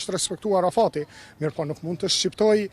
është respektuar afati, mirëpo nuk mund të shqiptojë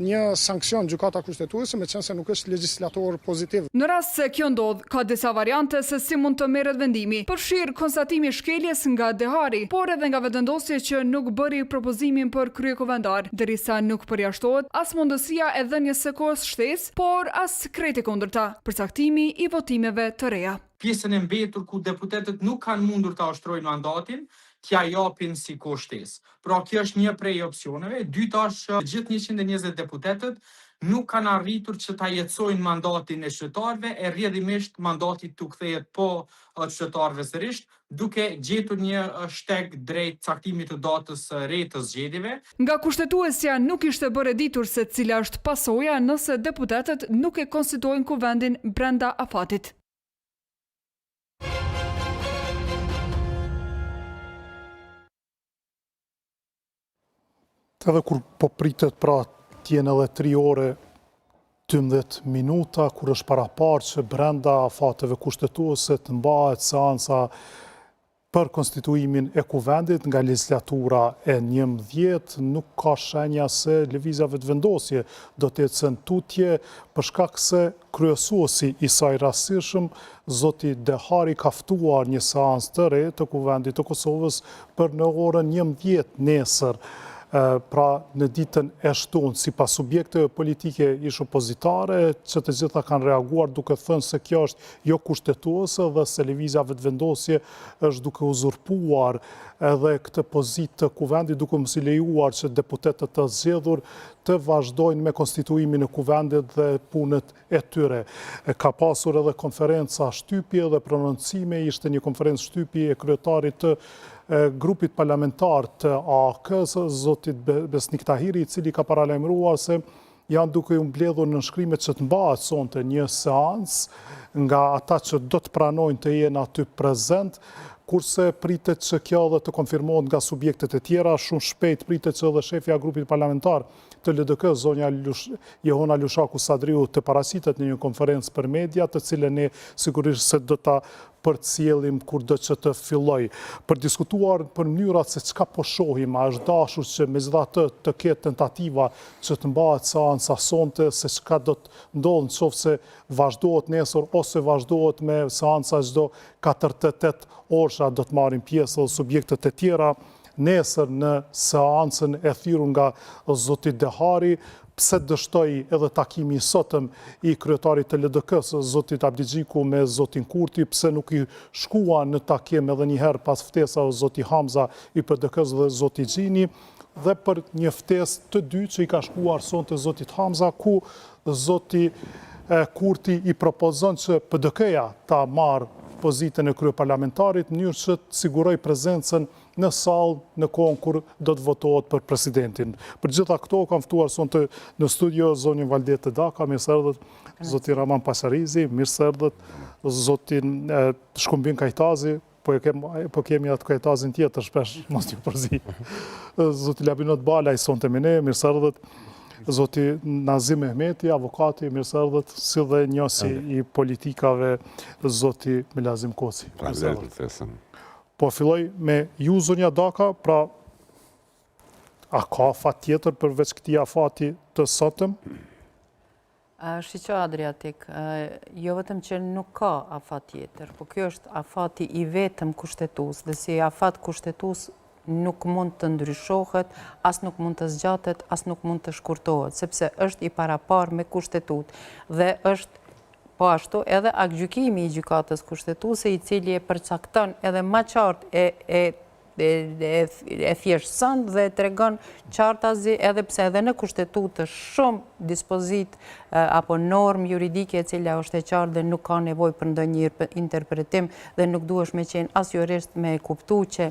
një sanksion Gjykata Kushtetuese, meqenëse nuk është legjislator pozitiv. Në rast se kjo ndodh, ka disa variante se si mund të merret vendimi, përfshirë konstatimi i shkeljes nga Dehari, por edhe nga Vetëvendosje që nuk bëri propozimin për kryekuvendar, derisa nuk përjashtohet as mundësia e dhënies së kohës shtesë, por as krejt e kundërta, përcaktimi i votimeve të reja. Pjesën e mbetur ku deputetët nuk kanë mundur ta ushtrojnë mandatin, t'ia japin si kohë shtesë. Pra kjo është një prej opsioneve. E dyta është që të gjithë 120 deputetët nuk kanë arritur që ta jetësojnë mandatin e qytetarëve e rrjedhimisht mandati t'u kthehet po qytetarëve sërish, duke gjetur një shteg drejt caktimit të datës së re të zgjedhjeve. Nga Kushtetuesja nuk ishte bërë e ditur se cila është pasoja nëse deputetët nuk e konstituojnë Kuvendin brenda afatit. Edhe kur po pritet pra të jenë edhe 3 orë 12 minuta, kur është paraparë që brenda afateve kushtetuese të mbahet seanca për konstituimin e Kuvendit nga legjislatura e 11, nuk ka shenja se Lëvizja Vetëvendosje do të ecën tutje, për shkak se Kryesuesi i saj rastësishëm, zoti Dehari ka ftuar një seancë të re të Kuvendit të Kosovës për në orën 11 nesër, pra në ditën e shtunë, sipas subjekteve politike ish-opozitare, që të gjitha kanë reaguar duke thënë se kjo është jo kushtetuese dhe se Lëvizja Vetëvendosje është duke uzurpuar edhe këtë pozitë të Kuvendit, duke mos i lejuar që deputetët të zgjedhur të vazhdojnë me konstituimin e Kuvendit dhe punët e tyre. Ka pasur edhe konferenca shtypi dhe prononcime, ishte një konferencë shtypi e kryetarit të grupit parlamentar të AAK-së, zotit Besnik Tahiri, i cili ka paralajmëruar se janë duke u mbledhur nënshkrimet që të mbahet sonte një seancë nga ata që do të pranojnë të jenë aty prezent, kurse pritet që kjo edhe të konfirmohet nga subjektet e tjera, shumë shpejt pritet që edhe shefja e grupit parlamentar të LDK, zonja Jehona Lushaku Sadriu të paraqitet në një konferencë për media, të cilën ne sigurisht se do ta përcjellim kurdo që të fillojë. Për diskutuar për mënyrat se çka po shohim, a është dashur që megjithatë të ketë tentativa që të mbahet seanca sonte, se çka do të ndodhë në qoftë se vazhdohet nesër ose vazhdohet me seanca çdo 48 orësha do të marrin pjesë edhe subjektet e tjera nesër në seancën e thirrur nga zoti Dehari, pse dështoi edhe takimi i sotëm i kryetarit të LDK-së, zotit Abdixhiku me zotin Kurti, pse nuk i shkua në takim edhe një herë pas ftesave zoti Hamza i PDK-së dhe zoti Gjini, dhe për një ftesë të dytë që i ka shkuar sonte zotit Hamza, ku zoti Kurti i propozon që PDK-ja ta marrë pozitën e kryeparlamentarit, në mënyrë që të sigurojë prezencën në sallë në kohën kur do të votohet për presidentin. Për gjitha këto kam ftuar sonte në studio zonjën Valdete Daka, mirë se erdhët, zoti Rrahman Paçarizi, mirë se erdhët, zotin Shkumbin Kajtazi, Po e kem, po kemi atë Kajtazin tjetër shpesh, mos t'ju përzi. Zoti Labinot Balaj sonte me ne, mirë se erdhët. Zoti Nazim Mehmeti, avokati, mirë se erdhët, si dhe njohësi i politikave, zoti Milazim Koci. Faleminderit për ftesën. Po filloj me ju zonja Daka, pra a ka afat tjetër përveç këtij afati të sotëm? Shiqo Adriatik, jo vetëm që nuk ka afat tjetër, po kjo është afati i vetëm kushtetues dhe si afat kushtetues nuk mund të ndryshohet, as nuk mund të zgjatet, as nuk mund të shkurtohet, sepse është i paraparë me kushtetutë dhe është po ashtu edhe aktgjykimi i gjykatës kushtetuese i cili e përcakton edhe ma qartë e e e thjeshtëson dhe e tregon qartazi edhe pse edhe në kushtetutë është shumë dispozitë apo normë juridike e cila është e qartë dhe nuk ka nevojë për ndonjë interpretim dhe nuk duhesh me qenë as jurist me e kuptu që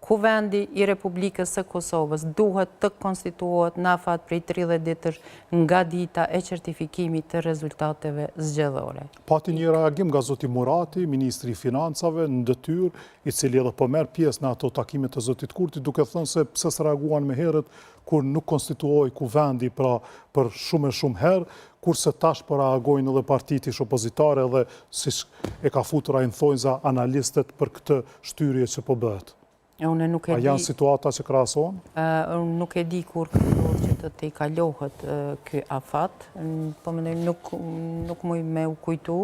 Kuvendi i Republikës së Kosovës duhet të konstituohet në afat prej 30 ditësh nga dita e certifikimit të rezultateve zgjedhore. Pati një reagim nga zoti Murati, ministri i Financave, në detyrë, i cili edhe po merr pjesë në ato takime të zotit Kurti, duke thënë se pse s'reaguan më herët kur nuk konstituohej Kuvendi pra për shumë e shumë herë, kurse tash po reagojnë edhe partitë ish opozitare dhe siç e ka futur ai në thonjza analistët për këtë shtyrje që po bëhet. Unë nuk e di... A janë situata që krahasohen? Unë nuk e di kur ka ndodhë që të tejkalohet ky afat. Po mendoj nuk, nuk muj me u kujtu.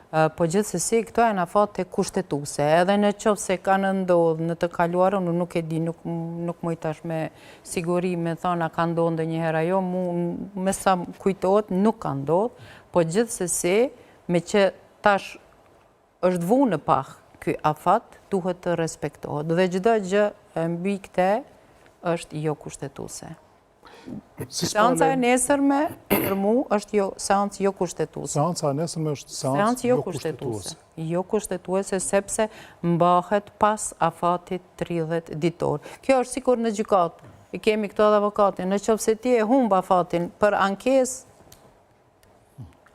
Po gjithsesi, këto janë afate kushtetuese. Edhe në qoftë se kanë ndodhë në të kaluarën, unë nuk e di, nuk, nuk muj tash me siguri me thonë a ka ndodhë ndonjëherë ajo, mu, me sa kujtohet, nuk ka ndodhë. Po gjithsesi, meqë tash Është vu në pah ky afat duhet të respektohet dhe çdo gjë mbi këte është jo kushtetuese. Seanca e nesërme për mu është jo seancë jo kushtetuese. Seanca e nesërme është seancë jo kushtetuese. Jo kushtetuese sepse mbahet pas afatit 30 ditor. Kjo është sikur në gjykatë. E kemi këtu edhe avokatin. Në qoftë se ti e humb afatin për ankesë,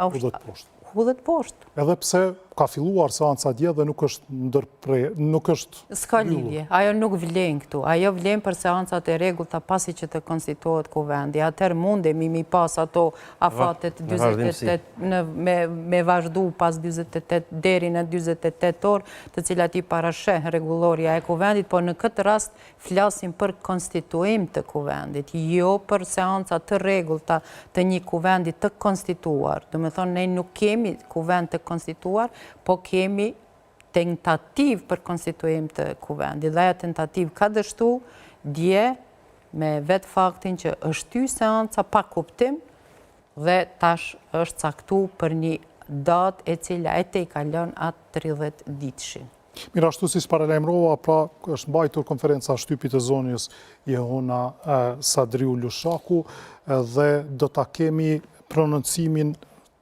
Hudhet poshtë. Hudhet poshtë. Edhe pse ka filluar seanca dje dhe nuk është ndërpre, nuk është S'ka lidhje, ajo nuk vlen këtu. Ajo vlen për seancat e rregullta pasi që të konstituohet kuvendi. Atëherë mundemi mi pas ato afatet 48 në me me vazhdu pas 48 deri në 48 orë, të cilat i parasheh rregullorja e kuvendit, po në këtë rast Flasim për konstituim të Kuvendit, jo për seanca të rregullta të një Kuvendi të konstituar. Domethënë, ne nuk kemi Kuvend të konstituar, po kemi tentativë për konstituim të Kuvendit. Dhe ajo tentativë ka dështu dje me vetë faktin që është shty seanca pa kuptim dhe tash është caktu për një datë e cila e tejkalon atë 30 ditshin. Mirë, ashtu siç paralajmërova, pra është mbajtur konferenca shtypit të zonjës Jehona Sadriu Lushaku dhe do ta kemi prononcimin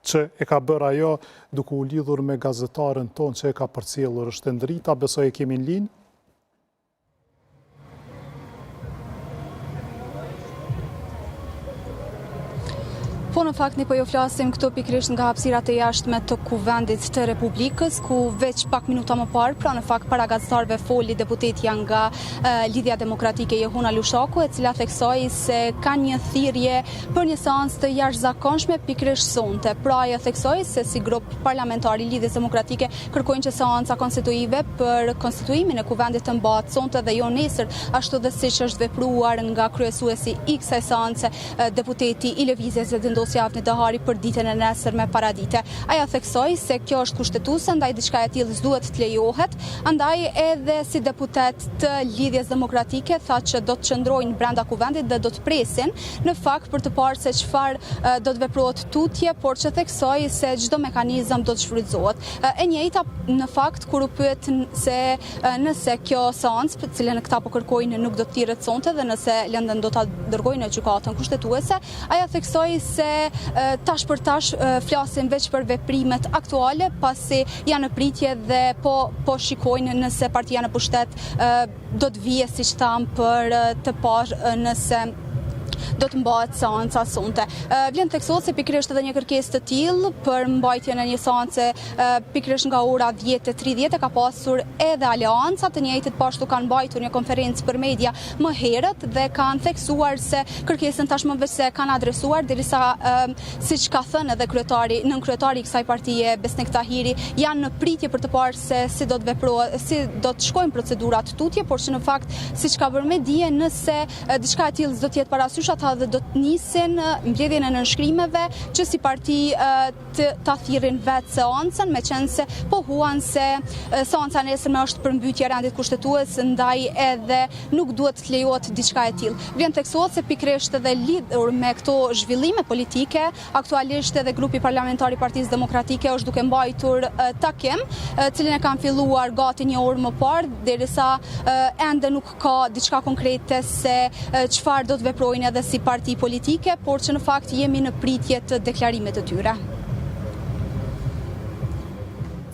që e ka bërë ajo duke u lidhur me gazetaren tonë që e ka përcjellur është Endrita, besoj e kemi në linjë. Po në fakt ne po ju flasim këtu pikërisht nga hapësirat e jashtme të Kuvendit të Republikës, ku veç pak minuta më parë, pra në fakt para gazetarëve foli deputetja nga Lidhja Demokratike Jehona Lushaku, e cila theksoi se ka një thirrje për një seancë të jashtëzakonshme pikërisht sonte. Pra ajo theksoi se si grup parlamentar i Lidhjes Demokratike Kërkojnë që seanca konstituive për konstituimin e Kuvendit të mbahet sonte dhe jo nesër, ashtu dhe siç është vepruar nga kryesuesi i kësaj seance, deputeti i Lëvizjes Vetëvendosje Avni Dehari për ditën e nesërme paradite. Ajo theksoi se kjo është kushtetuese, ndaj diçka e tillë s'duhet të lejohet, andaj edhe si deputetë të Lidhjes Demokratike tha që do të qëndrojnë brenda Kuvendit dhe do të presin në fakt për të parë se çfarë do të veprohet tutje, por që theksoi se çdo mekanizëm do të shfrytëzohet. E njëjta në fakt kur u pyet se nëse kjo seancë, për të cilën këta po kërkojnë nuk do të thirret sonte dhe nëse lëndën do ta dërgojnë në gjykatën kushtetuese, ajo theksoi se tash për tash flasin veç për veprimet aktuale, pasi janë në pritje dhe po po shikojnë nëse partia në pushtet do të vijë, siç thamë, për të parë nëse do të mbahet seanca sonte. Vlen të theksohet se pikërisht edhe një kërkesë të tillë për mbajtjen e një seance pikërisht nga ora 10:30 e ka pasur edhe Aleanca, të njëjtët po ashtu kanë mbajtur një konferencë për media më herët dhe kanë theksuar se kërkesën tashmë veçse e kanë adresuar derisa siç ka thënë edhe kryetari, nënkryetari i kësaj partie Besnik Tahiri, janë në pritje për të parë se si do të veprohet, si do të shkojnë procedurat tutje, por që në fakt siç ka bërë me dije nëse diçka e tillë s'do të jetë parasysh ata dhe do të nisin mbledhjen e nënshkrimeve që si parti të ta thirrin vetë seancën, meqenëse pohuan se seanca e nesërme është përmbytje e rendit kushtetues, ndaj edhe nuk duhet të lejohet diçka e tillë. Vlen të theksohet se pikërisht edhe lidhur me këto zhvillime politike, aktualisht edhe grupi parlamentar i Partisë Demokratike është duke mbajtur takim, cilin e kanë filluar gati një orë më parë, derisa ende nuk ka diçka konkrete se çfarë do të veprojnë edhe si parti politike, por që në fakt jemi në pritje të deklarimit të tyre.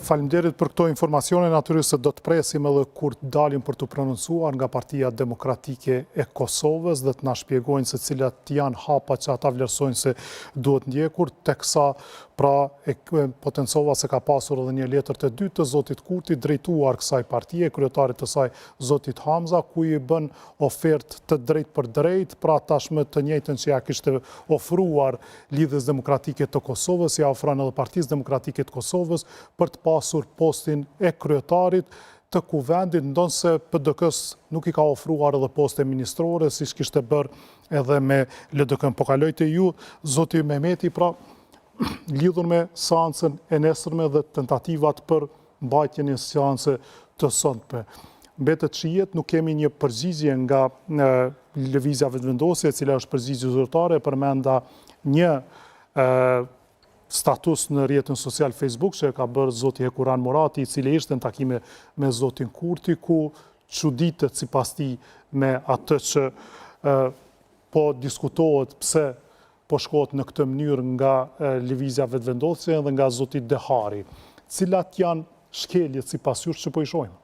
Faleminderit për këto informacione, natyrisht se do të presim edhe kur të dalin për t'u prononcuar nga Partia Demokratike e Kosovës dhe të na shpjegojnë se cilat janë hapat që ata vlerësojnë se duhet ndjekur, teksa pra e potencova se ka pasur edhe një letër të dytë të zotit Kurti drejtuar kësaj partie, kryetarit të saj zotit Hamza, ku i bën ofertë të drejtpërdrejtë, pra tashmë të njëjtën që ia kishte ofruar Lidhjes Demokratike të Kosovës, ia ofron edhe Partisë Demokratike të Kosovës për të pasur postin e kryetarit. të Kuvendit, ndonëse PDK-së nuk i ka ofruar edhe poste ministrore, siç kishte bërë edhe me LDK-në. Po kaloj te ju, zoti Mehmeti, pra, lidhur me seancën e nesërme dhe tentativat për mbajtjen e seancës të sontme. Mbetet të shihet, nuk kemi një përgjigje nga Lëvizja Vetëvendosje, e cila është përgjigje zyrtare, përmenda një status në rrjetin social Facebook që e ka bërë zoti Hekuran Murati, i cili ishte në takime me zotin Kurti, ku çuditet sipas tij me atë që po diskutohet pse po shkohet në këtë mënyrë nga Lëvizja Vetëvendosje dhe nga zoti Dehari. Cilat janë shkeljet sipas jush që po i shohim?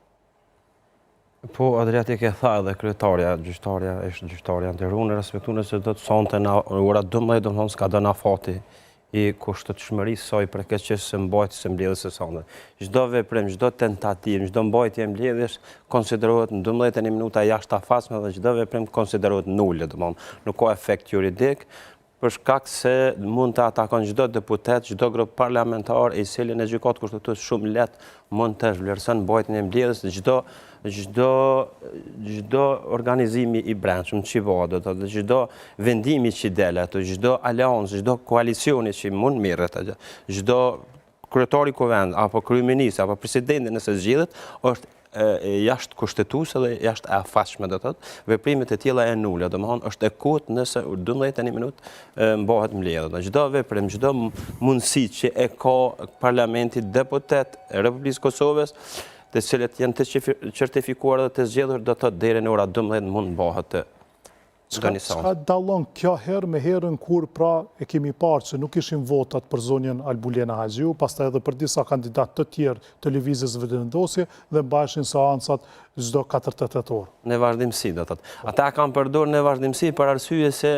Po, Adriatik e tha edhe kryetarja, gjyqtarja, është gjyqtarja e nderuar, e respektuar se do të sonte në ora 12, domethonë skadon afati i kushtetutshmërisë sa i përket çështjes së mbajtjes së mbledhjes së sonte. Çdo veprim, çdo tentativë, çdo mbajtje e mbledhjes konsiderohet në 12 e një minuta jashtë afatshme dhe çdo veprim konsiderohet nul, domethonë nuk ka efekt juridik, për shkak se mund të atakon çdo deputet, çdo grup parlamentar i cili në gjykatë kushtetuese shumë lehtë mund të zhvlerëson mbajtjen e mbledhjes çdo çdo çdo organizimi i brendshëm që bëhet, do të thotë çdo vendimi që del ato, çdo aleancë, çdo koalicioni që mund merret atë, çdo kryetari i kuvendit apo kryeministri apo presidenti nëse zgjidhet, është jashtë kushtetuese dhe jashtë e afatshme, do të thotë, veprimet e tilla janë nule, domethonë është e kotë nëse 12 e një minutë mbahet mbledhje. Çdo veprim, çdo mundësi që e ka parlamenti deputet e Republikës Kosovës, të cilët janë të certifikuar dhe të zgjedhur, do të thotë deri në ora 12 mund mbahet Çka çka dallon kjo herë me herën kur pra e kemi parë që nuk ishin votat për zonjën Albulena Haxhiu, pastaj edhe për disa kandidatë të tjerë të Lëvizjes Vetëvendosje dhe mbaheshin seancat çdo 48 orë. Në vazhdimësi, do të thotë. Ata e kanë përdorur në vazhdimësi për arsye se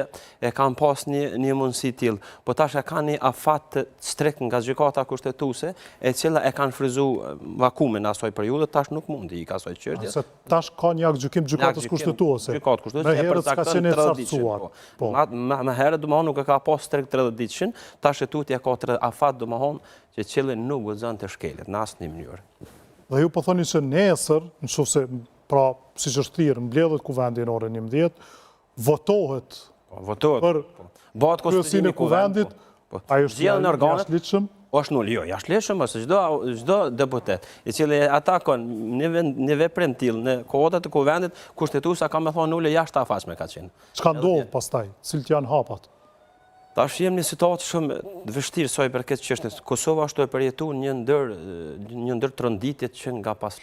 e kanë pas një një mundësi të tillë. Po tash e kanë një afat strikt nga gjykata kushtetuese, e cila e kanë shfrytëzu vakumin e asaj periudhe, tash nuk mund t'i ikë asaj çështje. Tash ka një aktgjykim gjykatës kushtetuese. Gjykatë kushtetuese e përcakton 30 ditëshin. Po. po. Ma herët domethonë nuk e ka pas strikt 30 ditëshin, tash e tutje ka 30 afat domethonë që cilin nuk guxon të shkelet në asnjë mënyrë. Dhe ju po thoni që nesër, në qoftë se, pra, siç është thirrë, mbledhet kuvendi në orën 11, votohet po, votohet për po. Bëhet kryesinë e kuvendit, po. ai është jashtëligjshëm? Është nul, jo, jashtëligjshëm ose çdo çdo deputet, i cili atakon një vend, një veprim të tillë në kuotat e kuvendit, kushtetuesja ka me thonë nul jashtë afatshme ka qenë. Çka ndodh pastaj? Cilët janë hapat? Tash jemi në një situatë shumë të vështirë sa i përket çështjes. Kosova është tu e përjetu një ndër një ndër tronditjet që nga pas.